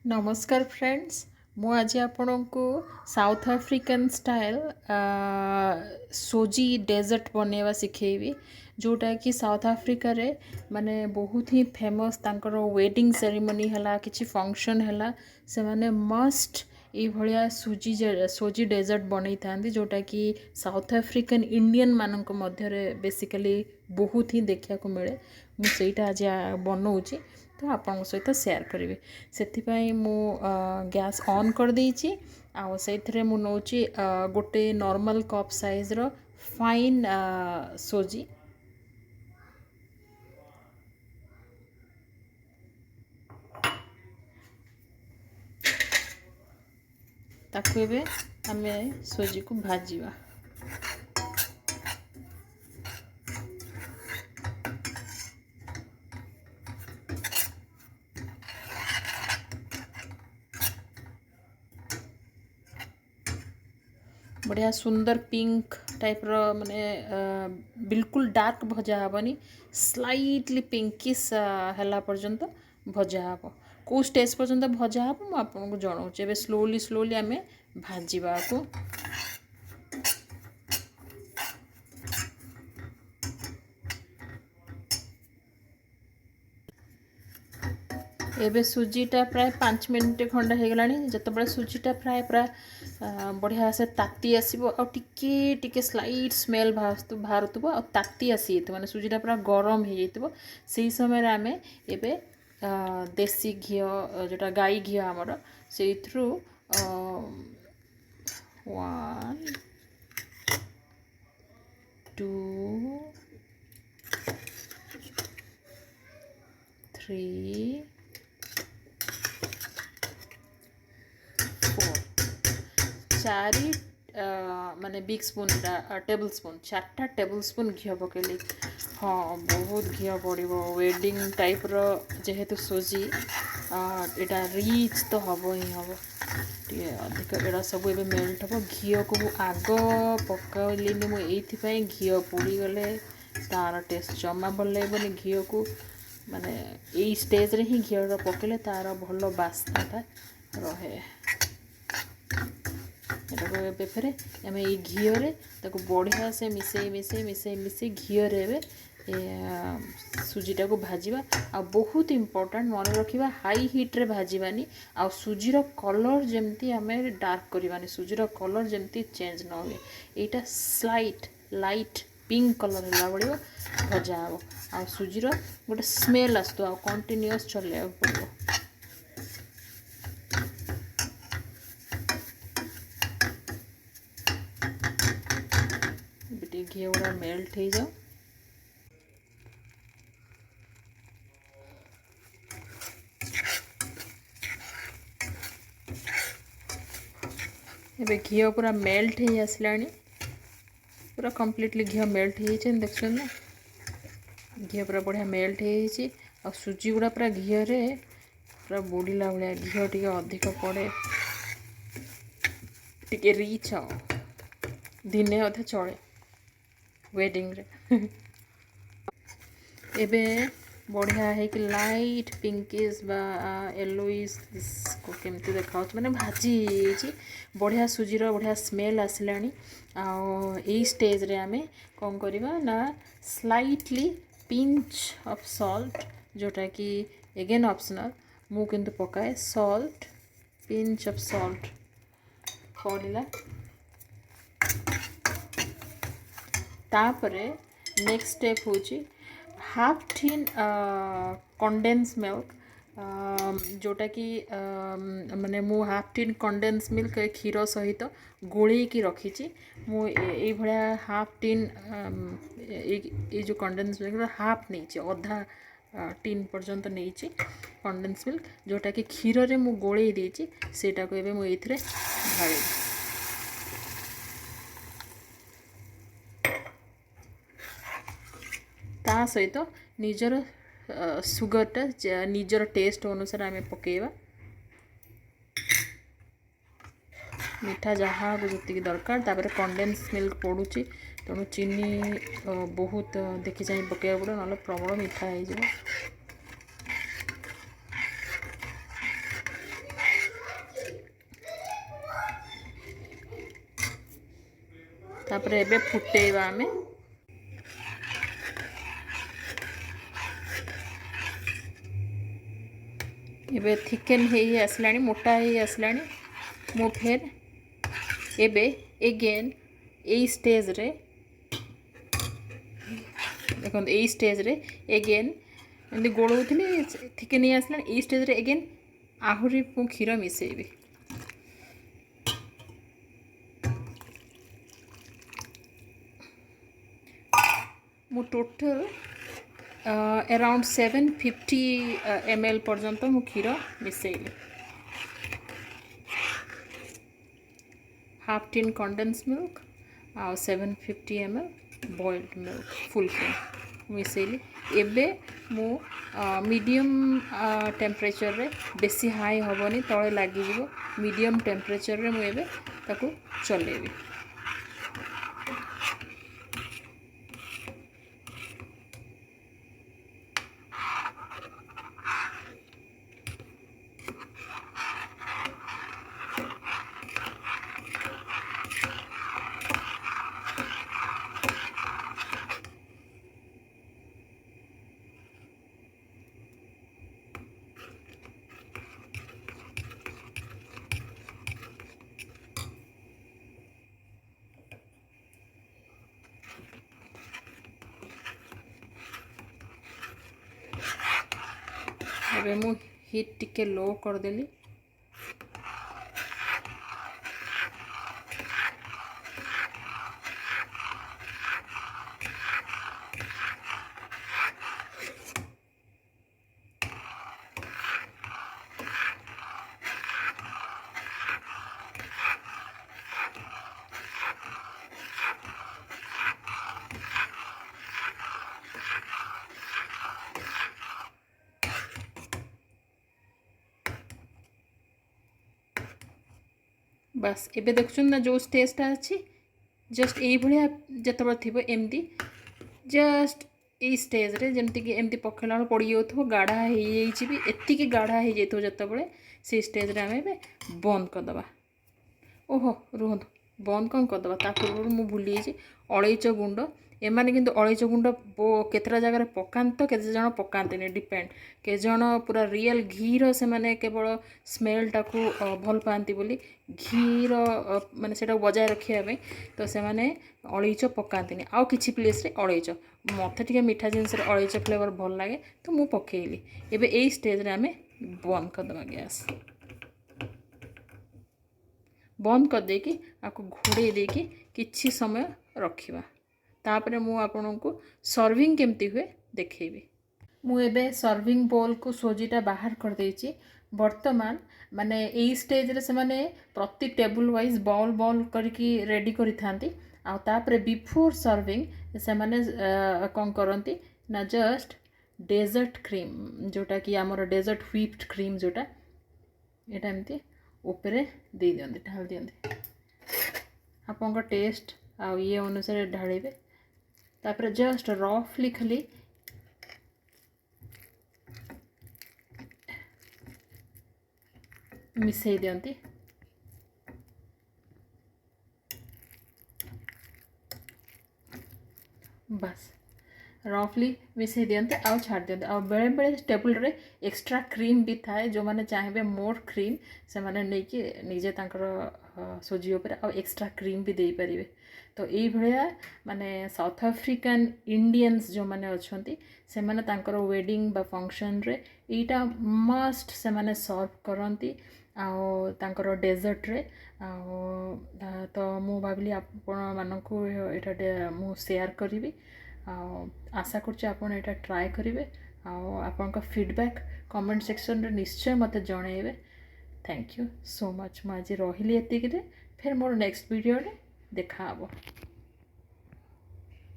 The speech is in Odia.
ନମସ୍କାର ଫ୍ରେଣ୍ଡସ୍, ମୁଁ ଆଜି ଆପଣଙ୍କୁ ସାଉଥ୍ ଆଫ୍ରିକାନ୍ ଷ୍ଟାଇଲ୍ ସୁଜି ଡେଜର୍ଟ ବନେଇବା ଶିଖେଇବି, ଯେଉଁଟାକି ସାଉଥ୍ ଆଫ୍ରିକାରେ ମାନେ ବହୁତ ହିଁ ଫେମସ୍। ତାଙ୍କର ୱେଡ଼ିଂ ସେରିମନି ହେଲା, କିଛି ଫଙ୍କସନ୍ ହେଲା, ସେମାନେ ମଷ୍ଟ ଏଇଭଳିଆ ସୁଜି ଡେଜର୍ଟ ବନେଇଥାନ୍ତି, ଯେଉଁଟାକି ସାଉଥ୍ ଆଫ୍ରିକାନ୍ ଇଣ୍ଡିଆନ୍ ମାନଙ୍କ ମଧ୍ୟରେ ବେସିକାଲି ବହୁତ ହିଁ ଦେଖିବାକୁ ମିଳେ। ମୁଁ ସେଇଟା ଆଜି ବନଉଛି, ତ ଆପଣଙ୍କ ସହିତ ସେୟାର କରିବି। ସେଥିପାଇଁ ମୁଁ ଗ୍ୟାସ୍ ଅନ୍ କରିଦେଇଛି ଆଉ ସେଇଥିରେ ମୁଁ ନେଉଛି ଗୋଟେ ନର୍ମାଲ୍ କପ୍ ସାଇଜ୍ର ଫାଇନ୍ ସୁଜି। ତାକୁ ଏବେ ଆମେ ସୁଜିକୁ ଭାଜିବା। ବଢ଼ିଆ ସୁନ୍ଦର ପିଙ୍କ ଟାଇପ୍ର, ମାନେ ବିଲକୁଲ ଡାର୍କ ଭଜା ହେବନି, ସ୍ଲାଇଟଲି ପିଙ୍କିସ୍ ହେଲା ପର୍ଯ୍ୟନ୍ତ ଭଜା ହେବ। କେଉଁ ଷ୍ଟେଜ୍ ପର୍ଯ୍ୟନ୍ତ ଭଜା ହେବ ମୁଁ ଆପଣଙ୍କୁ ଜଣାଉଛି। ଏବେ ସ୍ଲୋଲି ସ୍ଲୋଲି ଆମେ ଭାଜିବାକୁ। ଏବେ ସୁଜିଟା ପ୍ରାୟ 5 ମିନିଟ୍ ଖଣ୍ଡେ ହେଇଗଲାଣି। ଯେତେବେଳେ ସୁଜିଟା ପ୍ରାୟ ପୁରା ବଢ଼ିଆ ସେ ତାତି ଆସିବ ଆଉ ଟିକେ ଟିକେ ସ୍ଲାଇଟ୍ ସ୍ମେଲ୍ ବାହାରୁଥିବ ଆଉ ତାତି ଆସିଯାଇଥିବ, ମାନେ ସୁଜିଟା ପୁରା ଗରମ ହେଇଯାଇଥିବ, ସେଇ ସମୟରେ ଆମେ ଏବେ ଦେଶୀ ଘିଅ, ଯେଉଁଟା ଗାଈ ଘିଅ ଆମର, ସେଇଥିରୁ 1 2 3 4 4, ମାନେ ବିଗ୍ ସ୍ପୁନ୍ଟା, ଟେବୁଲ୍ ସ୍ପୁନ୍, 4ଟା ଟେବୁଲ୍ ସ୍ପୁନ୍ ଘିଅ ପକେଇଲି। ହଁ, ବହୁତ ଘିଅ ପଡ଼ିବ, ୱେଡ଼ିଂ ଟାଇପ୍ର ଯେହେତୁ ସୁଜି, ଏଇଟା ରିଚ୍ ତ ହେବ ହିଁ ହେବ, ଟିକେ ଅଧିକ। ଏଇଟା ସବୁ ଏବେ ମେଲ୍ଟ ହେବ। ଘିଅକୁ ମୁଁ ଆଗ ପକାଇଲିନି, ମୁଁ ଏଇଥିପାଇଁ, ଘିଅ ପୋଡ଼ିଗଲେ ତା'ର ଟେଷ୍ଟ ଜମା ଭଲ ଲାଗିବନି। ଘିଅକୁ ମାନେ ଏଇ ଷ୍ଟେଜ୍ରେ ହିଁ ଘିଅଟା ପକେଇଲେ ତା'ର ଭଲ ବାସ୍ନାଟା ରହେ। ଏଟାକୁ ଏବେ ଫେରେ ଆମେ ଏଇ ଘିଅରେ ତାକୁ ବଢ଼ିଆ ସେ ମିଶେଇ ମିଶେଇ ମିଶେଇ ମିଶେଇ ଘିଅରେ ଏବେ ସୁଜିଟାକୁ ଭାଜିବା। ଆଉ ବହୁତ ଇମ୍ପୋର୍ଟାଣ୍ଟ ମନେ ରଖିବା, ହାଇ ହିଟ୍ରେ ଭାଜିବାନି, ଆଉ ସୁଜିର କଲର୍ ଯେମିତି ଆମେ ଡାର୍କ କରିବାନି, ସୁଜିର କଲର୍ ଯେମିତି ଚେଞ୍ଜ ନ ହୁଏ। ଏଇଟା ସ୍ଲାଇଟ୍ ଲାଇଟ୍ ପିଙ୍କ କଲର୍ ହେଲା ଭଳିଆ ଭଜା ହେବ, ଆଉ ସୁଜିର ଗୋଟେ ସ୍ମେଲ୍ ଆସୁଥିବ, ଆଉ କଣ୍ଟିନ୍ୟୁଅସ୍ ଚଲେଇବାକୁ ପଡ଼ିବ। ଏବେ ଟିକେ ଘିଅ ଗୁଡ଼ା ମେଲ୍ଟ ହେଇଯାଉ। ଏବେ ଘିଅ ପୁରା ମେଲ୍ଟ ହେଇ ଆସିଲାଣି, ପୁରା କମ୍ପ୍ଲିଟଲି ଘିଅ ମେଲ୍ଟ ହେଇଯାଇଛି, ଦେଖୁଛନ୍ତି ନା, ଘିଅ ପୁରା ବଢ଼ିଆ ମେଲ୍ଟ ହେଇଯାଇଛି। ଆଉ ସୁଜି ଗୁଡ଼ା ପୁରା ଘିଅରେ ପୁରା ବୁଡ଼ିଲା ଭଳିଆ, ଘିଅ ଟିକେ ଅଧିକ ପଡ଼େ, ଟିକେ ରିଚ୍, ଆଉ ଦିନେ ଅଧେ ଚଳେ ୱେଡ଼ିଂରେ। ଏବେ ବଢ଼ିଆ ହେଇକି ଲାଇଟ୍ ପିଙ୍କିସ୍ ବା ୟେଲୋଇସ୍ କେମିତି ଦେଖାଯାଉଛି, ମାନେ ଭାଜି ହେଇଯାଇଛି, ବଢ଼ିଆ ସୁଜିର ବଢ଼ିଆ ସ୍ମେଲ୍ ଆସିଲାଣି। ଆଉ ଏଇ ଷ୍ଟେଜ୍ରେ ଆମେ କ'ଣ କରିବା ନା, ସ୍ଲାଇଟଲି ପିଞ୍ଚ ଅଫ୍ ସଲ୍ଟ, ଯେଉଁଟାକି ଏଗେନ୍ ଅପସନାଲ୍, ମୁଁ କିନ୍ତୁ ପକାଏ ସଲ୍ଟ, ପିଞ୍ଚ ଅଫ୍ ସଲ୍ଟ ପଡ଼ିଲା। ତାପରେ ନେକ୍ସଟ ଷ୍ଟେପ୍ ହେଉଛି ହାଫ୍ ଟିନ୍ କଣ୍ଡେନ୍ସ ମିଲ୍କ, ଯେଉଁଟାକି ମାନେ ମୁଁ ହାଫ୍ ଟିନ୍ କଣ୍ଡେନ୍ସ ମିଲ୍କ କ୍ଷୀର ସହିତ ଗୋଳେଇକି ରଖିଛି। ମୁଁ ଏଇଭଳିଆ ହାଫ୍ ଟିନ୍, ଏଇ ଯେଉଁ କଣ୍ଡେନ୍ସ ମିଲ୍କର ହାଫ୍ ନେଇଛି, ଅଧା ଟିନ୍ ପର୍ଯ୍ୟନ୍ତ ନେଇଛି କଣ୍ଡେନ୍ସ ମିଲ୍କ, ଯେଉଁଟାକି କ୍ଷୀରରେ ମୁଁ ଗୋଳେଇ ଦେଇଛି, ସେଇଟାକୁ ଏବେ ମୁଁ ଏଇଥିରେ ଢାଳିବି। ତା ସହିତ ନିଜର ସୁଗରଟା ନିଜର ଟେଷ୍ଟ ଅନୁସାରେ ଆମେ ପକେଇବା, ମିଠା ଯାହାକୁ ଯେତିକି ଦରକାର। ତାପରେ କଣ୍ଡେନ୍ସ ମିଲ୍କ ପଡ଼ୁଛି, ତେଣୁ ଚିନି ବହୁତ ଦେଖି ଚାହିଁ ପକେଇବାକୁ ପଡ଼ିବ, ନହେଲେ ପ୍ରବଳ ମିଠା ହେଇଯିବ। ତାପରେ ଏବେ ଫୁଟେଇବା ଆମେ। ଏବେ ଥିକେନ୍ ହେଇ ଆସିଲାଣି, ମୋଟା ହେଇ ଆସିଲାଣି। ମୁଁ ଫେର୍ ଏବେ ଏଗେନ୍ ଏଇ ଷ୍ଟେଜ୍ରେ ଦେଖନ୍ତୁ, ଏଇ ଷ୍ଟେଜ୍ରେ ଏଗେନ୍ ଏମିତି ଗୋଳଉଥିଲି, ଥିକେନ୍ ହେଇ ଆସିଲାଣି। ଏଇ ଷ୍ଟେଜ୍ରେ ଏଗେନ୍ ଆହୁରି ମୁଁ କ୍ଷୀର ମିଶାଇବି। ମୁଁ ଟୋଟାଲ୍ ଆରାଉଣ୍ଡ 750 ml ପର୍ଯ୍ୟନ୍ତ ମୁଁ କ୍ଷୀର ମିଶାଇଲି। ହାଫ୍ ଟିନ୍ କଣ୍ଡେନ୍ସ ମିଲ୍କ ଆଉ 750 ml boiled milk full cream ମିଶାଇଲି। ଏବେ ମୁଁ ମିଡ଼ିୟମ୍ ଟେମ୍ପରେଚର୍ରେ, ବେଶୀ ହାଇ ହେବନି, ତଳେ ଲାଗିଯିବ, ମିଡ଼ିୟମ୍ ଟେମ୍ପରେଚର୍ରେ ମୁଁ ଏବେ ତାକୁ ଚଲେଇବି। ଏବେ ମୁଁ ହିଟ୍ ଟିକେ ଲୋ କରିଦେଲି। ବାସ୍, ଏବେ ଦେଖୁଛନ୍ତି ନା ଯେଉଁ ଷ୍ଟେଜ୍ଟା ଅଛି, ଜଷ୍ଟ ଏଇଭଳିଆ ଯେତେବେଳେ ଥିବ, ଏମିତି ଜଷ୍ଟ ଏଇ ଷ୍ଟେଜ୍ରେ, ଯେମିତିକି ଏମିତି ପକେଇଲା ବେଳକୁ ପଡ଼ିଯାଉଥିବ, ଗାଢ଼ା ହେଇଯାଇଛି ବି, ଏତିକି ଗାଢ଼ା ହେଇଯାଇଥିବ ଯେତେବେଳେ, ସେଇ ଷ୍ଟେଜ୍ରେ ଆମେ ଏବେ ବନ୍ଦ କରିଦେବା। ଓହୋ ରୁହନ୍ତୁ, ବନ୍ଦ କ'ଣ କରିଦେବା, ତା ପୂର୍ବରୁ ମୁଁ ଭୁଲି ଯାଇଛି ଅଳେଇଚ ଗୁଣ୍ଡ। ଏମାନେ କିନ୍ତୁ ଅଳେଇଚ ଗୁଣ୍ଡ କେତେଟା ଜାଗାରେ ପକାନ୍ତି ତ କେତେ ଜଣ ପକାନ୍ତିନି, ଡିପେଣ୍ଡ। କେତେ ଜଣ ପୁରା ରିଏଲ୍ ଘିର ସେମାନେ କେବଳ ସ୍ମେଲ୍ଟାକୁ ଭଲ ପାଆନ୍ତି ବୋଲି ଘିର ମାନେ ସେଇଟାକୁ ବଜାୟ ରଖିବା ପାଇଁ ତ ସେମାନେ ଅଳେଇଚ ପକାନ୍ତିନି। ଆଉ କିଛି ପ୍ଲେସ୍ରେ ଅଳେଇଚ, ମୋତେ ଟିକେ ମିଠା ଜିନିଷରେ ଅଳେଇଚ ଫ୍ଲେଭର୍ ଭଲ ଲାଗେ ତ ମୁଁ ପକେଇଲି। ଏବେ ଏଇ ଷ୍ଟେଜ୍ରେ ଆମେ ବନ୍ଦ କରିଦେବା ଗ୍ୟାସ୍। ବନ୍ଦ କରିଦେଇକି ଆକୁ ଘୋଡ଼େଇ ଦେଇକି କିଛି ସମୟ ରଖିବା। ତାପରେ ମୁଁ ଆପଣଙ୍କୁ ସର୍ଭିଂ କେମିତି ହୁଏ ଦେଖେଇବି। ମୁଁ ଏବେ ସର୍ଭିଂ ବୋଲ୍କୁ ସୁଜିଟା ବାହାର କରିଦେଇଛି। ବର୍ତ୍ତମାନ ମାନେ ଏଇ ଷ୍ଟେଜ୍ରେ ସେମାନେ ପ୍ରତି ଟେବୁଲ୍ ୱାଇଜ୍ ବଲ୍ ବଲ୍ କରିକି ରେଡ଼ି କରିଥାନ୍ତି। ଆଉ ତାପରେ ବିଫୋର୍ ସର୍ଭିଂ ସେମାନେ କ'ଣ କରନ୍ତି ନା ଜଷ୍ଟ ଡେଜର୍ଟ କ୍ରିମ୍, ଯେଉଁଟାକି ଆମର ଡେଜର୍ଟ ହ୍ୱିପ୍ଡ କ୍ରିମ୍ ଯେଉଁଟା, ଏଇଟା ଏମିତି ଉପରେ ଦେଇଦିଅନ୍ତି, ଢାଳି ଦିଅନ୍ତି। ଆପଣଙ୍କ ଟେଷ୍ଟ ଆଉ ଇଏ ଅନୁସାରେ ଢାଳିବେ। ତାପରେ ଜଷ୍ଟ ରଫଲି ଖାଲି ମିଶାଇ ଦିଅନ୍ତି। ବାସ୍, ରଫଲି ମିଶାଇ ଦିଅନ୍ତି ଆଉ ଛାଡ଼ି ଦିଅନ୍ତି। ଆଉ ବେଳେବେଳେ ଟେବୁଲରେ ଏକ୍ସଟ୍ରା କ୍ରିମ୍ ବି ଥାଏ, ଯେଉଁମାନେ ଚାହିଁବେ ମୋର୍ କ୍ରିମ୍ ସେମାନେ ନେଇକି ନିଜେ ତାଙ୍କର ସୁଜି ଉପରେ ଆଉ ଏକ୍ସଟ୍ରା କ୍ରିମ୍ ବି ଦେଇପାରିବେ। ତ ଏଇଭଳିଆ ମାନେ ସାଉଥ୍ ଆଫ୍ରିକାନ୍ ଇଣ୍ଡିଆନ୍ସ ଯେଉଁମାନେ ଅଛନ୍ତି ସେମାନେ ତାଙ୍କର ୱେଡ଼ିଂ ବା ଫଙ୍କସନ୍ରେ ଏଇଟା ମଷ୍ଟ ସେମାନେ ସର୍ଭ କରନ୍ତି ଆଉ ତାଙ୍କର ଡେଜର୍ଟରେ। ଆଉ ତ ମୁଁ ଭାବିଲି ଆପଣମାନଙ୍କୁ ଏଇଟା ମୁଁ ସେୟାର କରିବି। ଆଉ ଆଶା କରୁଛି ଆପଣ ଏଇଟା ଟ୍ରାଏ କରିବେ ଆଉ ଆପଣଙ୍କ ଫିଡ଼ବ୍ୟାକ୍ କମେଣ୍ଟ ସେକ୍ସନରେ ନିଶ୍ଚୟ ମୋତେ ଜଣାଇବେ। Thank you so much. ମୁଁ ଆଜି ରହିଲି ଏତିକିରେ, ଫେର୍ ମୋର ନେକ୍ସଟ ଭିଡ଼ିଓରେ ଦେଖା ହେବ।